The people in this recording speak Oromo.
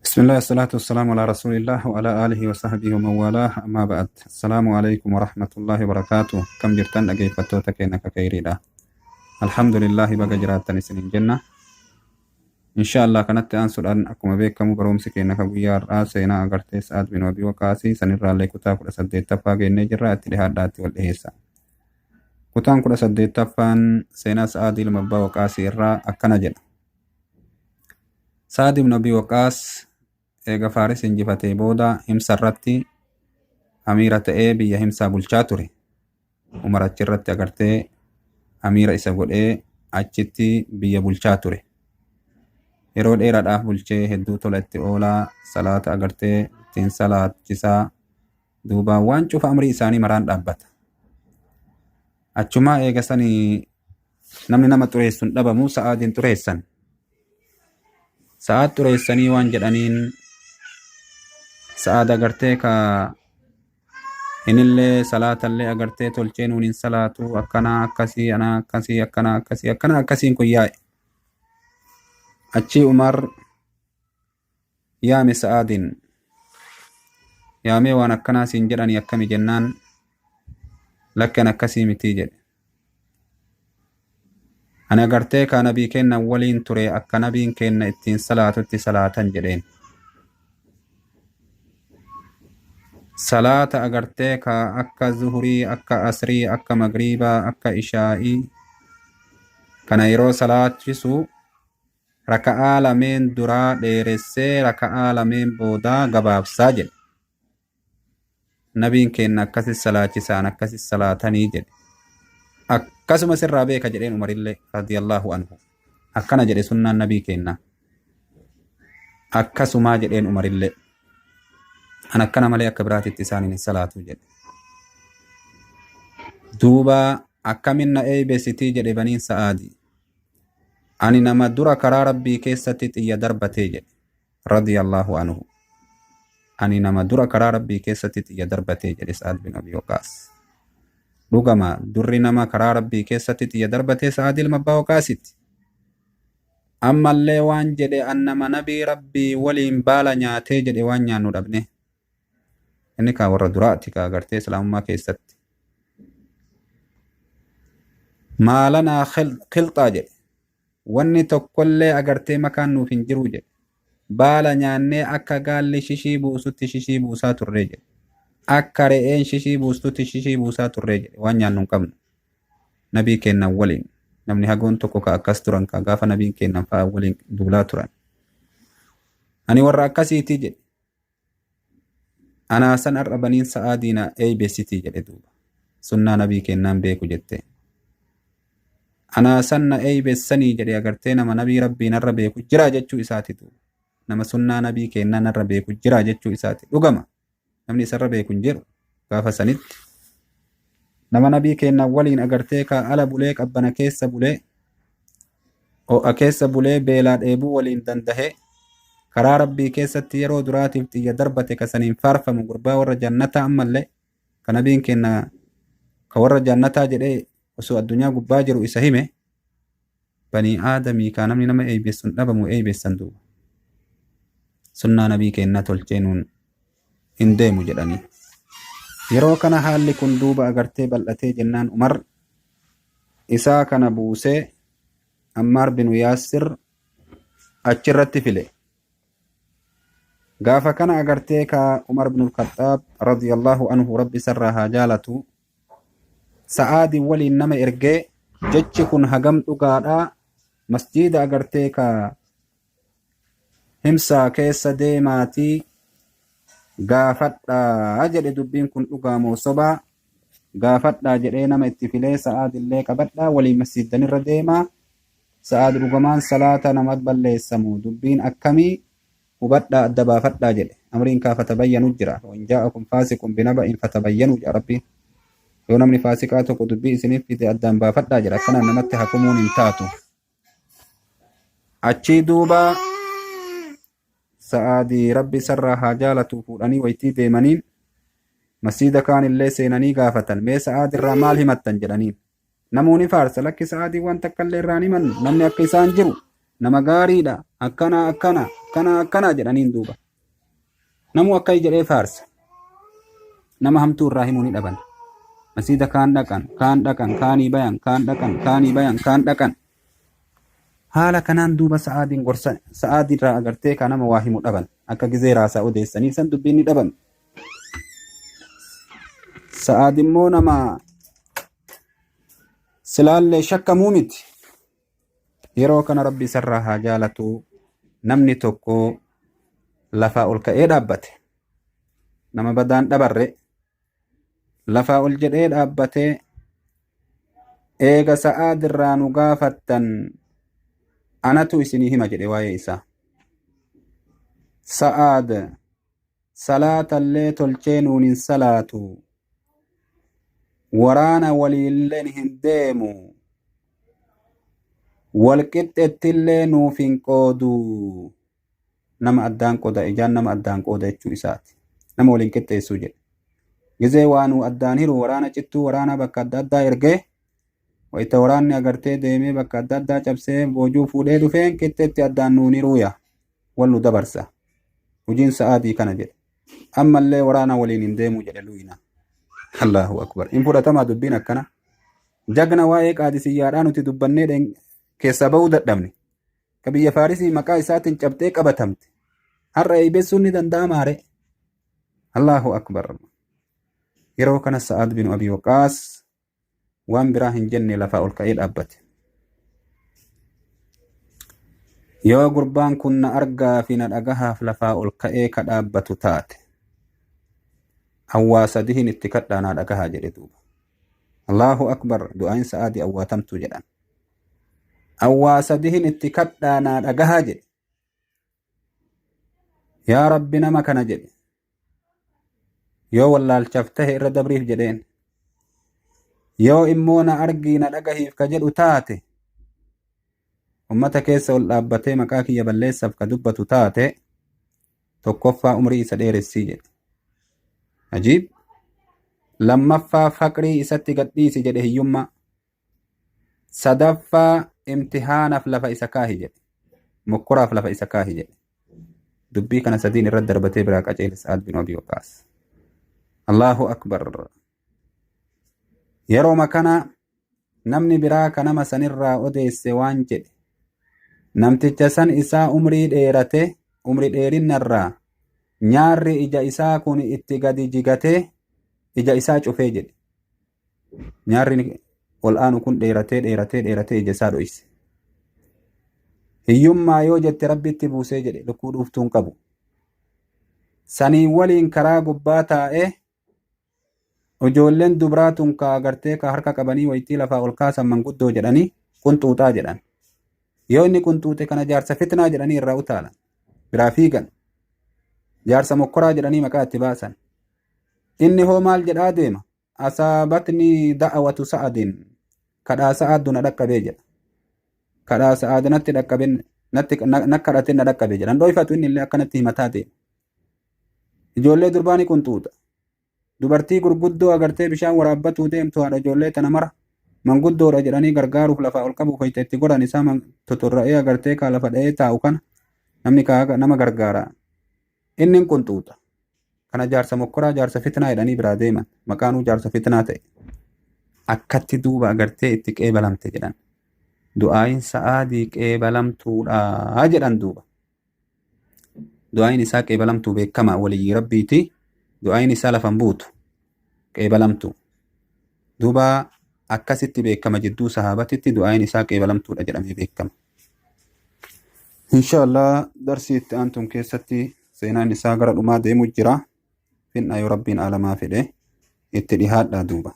بسم الله الصلاة والسلام على رسول الله وعلى آله وصحبه ومن والاه، أما بعد، السلام عليكم ورحمة الله وبركاته. Akkam jirtan dhaggeeffattoota keenya kakayriidha? الحمد لله، baga jiraattan isinin jenna. إن شاء الله kanatti aansuudhaan akkuma beekamu barumsi keenya ka guyyaa har'aa seenaa agartee Sa'ad bin Wabii Waqaasii sanirraallee kutaa 18ffaa geennee jirra. Itti dhihaadhaatti wal dhiheessa. Kutaan 18ffaan seenaa Sa'aad ilma Abbaa Waqaasii irraa akkana jedha. Sa'ad ibn Abii Waqaas eega Faaris injifatee booda Himsa irratti amiira ta'ee biyya Himsaa bulchaa ture. Umar achirratti agartee amiira isa godhee achitti biyya bulchaa ture. Yeroo dheeraadhaaf bulchee hedduu tola itti oolaa, salaata agartee ittiin salaachisaa, duuba waan cufa amrii isaanii maraan dhaabbata. Achumaa eega sanii namni nama xureessu hin dhabamu. Sa'aadiin xureessan. Sa'aad xureessanii waan jedhaniin, Sa'aad agartee ka inillee salaatallee agartee tolchee nuun hin salaatu, akkanaa akkasii, anaa akkasii, akkanaa akkasii, akkanaa akkasiin kun yaa'e. Achii Umar yaame. Sa'aadiin yaamee waan akkanaa siin jedhanii akkami jennaan, lakkan akkasii mitii jedhe. Ani agartee ka nabii kenna waliin ture, akka nabiin kenna ittiin salaatutti salaatan jedheen. Salaata agartee ka akka zuhurii, akka asrii, akka magriibaa, akka ishaa'ii kana yeroo salaachisu raka'aa lameen duraa dheeressee raka'aa lameen boodaa gabaabsaa jedhe. Nabiin keenna akkasi salaachisaan, akkasi salaatanii jedhe. Akkasuma sirraa beeka jedheen Umarillee رضي الله عنه. Akkana jedhe, sunnaan nabii keennaa. Akkasumaa jedheen Umarillee. An akkana malee akka biraatitti isaaniin hin salaatu jedhe. Duuba akkamin na eeybesitii jedhe baniin Sa'aadi. Ani nama dura karaa Rabbii keessatti xiyya darbatee jedhe. رضي الله عنه. Ani nama dura karaa Rabbii keessatti xiyya darbatee jedhe Sa'ad bin Abi Waqaas. Dhugama, durri nama karaa Rabbii keessatti xiyya darbatee Sa'aad ilma Abbaa Waqaasitti. Ammallee waan jedhe, an nama nabii Rabbii waliin baala nyaatee jedhe, waan nyaannu dhabne. Inni kaa warra duraati kaa agartee islaamummaa keessatti. Maalanaa khilxaa jedhe. Wanni tokkollee agartee makaan nuuf hin jiru jedhe. Baala nyaannee akka gaalli shishii buusutti shishii buusaa turree jedhe. Akka re'een shishii buustutti shishii buusaa turree jedhe, waan nyaannu hin qabnu. Nabii kennan waliin namni hagoon tokko ka akkas turan, ka gaafa nabiin kennan fa'a waliin duulaa turan. Ani warra akkasiitii jedhe. Anaa san har'a baniin sa'aa diina eeybesitii jedhe duuba. Sunnaa nabii kennaan beeku jette. Anaa san na eeybessanii jedhe, agartee nama nabii Rabbii narra beeku jira jechuu isaati duuba. Nama sunnaa nabii kennaa narra beeku jira jechuu isaati. Dhugama. Namni isarra beeku hin jiru gaafa sanitti. Nama nabii kennaan waliin agartee ka ala bulee, qabbana keessa bulee, ho'a keessa bulee, beelaa dheebuu waliin dandahee, karaa Rabbii keessatti yeroo duraatiif xiyya darbate, ka saniin faarfamu, gurbaa warra jannataa, ammallee ka nabiin kenna ka warra jannataa jedhee osoo addunyaa gubbaa jiru isa hime. Banii aadamii kaa namni nama eeybessun dhabamu, eeybessan duuba. Sunnaa nabii kennaa tolchee nuun hin deemu jedhanii. Yeroo kana haalli kun duuba agartee bal'atee jennaan Umar isaa kana buusee Ammaar binu Yaasir achirratti file. Gaafa kana agartee ka Umar bin Khaxaab رضي الله عنه، Rabbi isarraa haa jaalatu, Sa'aadii waliin nama ergee, jechi kun hagam dhugaadhaa, masjiida agartee ka Himsaa keessa deemaatii gaafadhaa jedhe. Dubbiin kun dhugaa moo sobaa gaafadhaa jedhee nama itti filee, Sa'aadillee qabadhaa waliin masjiiddanirra deemaa, Sa'aad dhugamaan salaata namat balleessamu dubbiin akkamii hubadhaa, adda baafadhaa jedhe. Amriin kaa فتبينوا jira. وإن جاءكم فاسق بنبإ فتبينوا jedha Rabbiin. Yoo namni faasiqaa tokko dubbii isiniif fide addaan baafadhaa jedha. Akkanaan namatti hakumuun hin taatu. Achii duuba Sa'aadii, Rabbi isarraa haa jaalatu, fuudhanii waytii deemaniin masjiida kaan illee seenanii gaafatan. Mee Sa'aad irraa maal himattan jedhaniin. Namoonni faarsa, lakki, Sa'aadii waan takka illee irraa hin himannu, namni akka isaan jiru nama gaariidha, akkana akkana. Akkanaa akkanaa jedhaniin duuba. Namuu akkai jedhee faarsa. Nama hamtuu irraa himuu ni dhaban. Masiida kaan dhaqan, kaan dhaqan, kaanii bayan, kaan dhaqan, kaanii bayan, kaan dhaqan. Haala kanaan duuba sa'aadiin gorsa sa'aadii irraa agartee ka nama waa himu dhaban. Akka gizee raasaa odeessanii san dubbiin ni dhaban. Sa'aad immoo nama silaallee shakkamuu miti. Yeroo kana Rabbi isarraa haa jaalatu namni tokko lafaa ol ka'ee dhaabbate. Nama badaan dhabarre lafaa ol jedhee dhaabbatee eega sa'aad irraa nu gaafattan anatu isinii hima jedhe waa'ee isaa. Sa'aad salaatallee tolchee nuun hin salaatu. Waraana waliilleen hin deemu. Walqixxettillee nuuf hin qoodu. Nama addaan qooda ijaan nama addaan qooda jechuu isaati. Nama waliin qixxeessuu jedhe. Gizee waa nuu addaan hiru waraana cittuu waraanaa bakka adda addaa ergee wayita waraanni agartee deemee bakka adda addaa cabsee boojuu fuudhee dhufeen qixxeetti addaan nuun hiruuya. Wal nu dabarsa. Hojiin sa'aatii kana jedhe. Ammallee waraana waliin hin deemuu jedhe luyna. Allahu akbar. Hin fudhatamaa dubbiin akkana. Jagna waa'ee qaadisiyyaadhaa nuti dubbannee keessaa ba'uu dadhabne. Ka biyya Faarisii maqaa isaatiin cabxee qabatamte. Har'a eeybessuun ni danda'amaa ree? Allahu akbar. Yeroo kana Sa'aad bin Abi Waqaas waan biraa hin jenne lafaa ol ka'ee dhaabbate. Yoo gurbaan kun na argaa fi na dhagahaaf lafaa ol ka'ee ka dhaabbatu taate awwaa sadihin itti kadhaa naa dhagahaa jedhe duuba. Allahu akbar du'aayin sa'aadii awwaatamtuu jedhan. Awwaa sadihin itti kadhaa naa dhagahaa jedhe. Yaa Rabbi nama kana jedhe. Yoo wallaalchaaf tahe irra dabriif jedheen. Yoo immoo na argii na dhagahiif ka jedhu taate ummata keessa ol dhaabbatee maqaa kiyya balleessaaf ka dubbatu taate tokkoffaa umrii isa dheeressii jedhe. Ajiib! Lammaffaa faqrii isatti gadhiisi jedhe hiyyummaa. Sadaffaa imtihaanaaf lafa isa kaahi jedhe. Mokkoraaf lafa isa kaahi jedhe. Dubbii kana sadiin irratti darbatee biraa qaceele Sa'ad bin Abi Waqqaas. Allahu akbar. Yerooma kana namni biraa ka nama sanirraa odeesse waan jedhe. Namticha san isaa umrii dheerate umri dheerinnarraa nyaarri ija isaa kun itti gadi jigatee ija isaa cufee jedhe. Nyaarri ol aanu kun dheeratee dheeratee dheeratee ija isaa dhoyse. Hiyyummaa yoo jette rabbi itti buusee jedhe lukkuu dhuuftuu hin qabu. Saniin waliin karaa gubbaa taa'ee ijoolleen dubraa tun ka agartee ka harka qabanii waytii lafaa ol kaasan manguddoo jedhanii qunxuuxaa jedhan. Yoo inni qunxuuxe kana jaarsa fitnaa jedhanii irraa utaalan. Biraa fiigan. Jaarsa mokkoraa jedhanii maqaa itti baasan. Inni hoo maal jedhaa deema? Asaabatni da'awatu sa'adin kadhaa sa'aaddu na dhaqqabee jedha. Kadhaa sa'aad natti dhaqqabe natti na kadhate na dhaqqabe jedha. Hin dhoyfatu inni illee akkanatti himataa deema. Ijoollee durbaa ni qunxuuxa. Dubartii gurguddoo agartee bishaan waraabbatuu deemtu haadha ijoollee tana mara manguddoodha jedhanii gargaaruuf lafaa ol qabuuf wayita itti godhan isaa totorra'ee agartee kaa lafa dha'ee taa'u kana namni kaa nama gargaara. Inni hin qunxuuxa. Kana jaarsa mokkoraa jaarsa fitnaa jedhanii biraa deeman. Maqaanuu jaarsa fitnaa ta'e. Akkatti duuba agartee itti qeebalamte jedhan. Du'aayin sa'aadii qeebalamtuudha jedhan duuba. Du'aayin isaa qeebalamtuu beekama waliyyii rabbiiti. Du'aayin isaa lafan buutu qeebalamtuu. Duuba akkasitti beekama jidduu sahaabatitti du'aayin isaa qeebalamtuudha jedhamee beekama. Inshallah darsii itti aantuun keessatti seenaan isaa gara dhumaa deemu jira. Finna yoo rabbiin aalamaa fedhe itti dhihaadhaa duuba.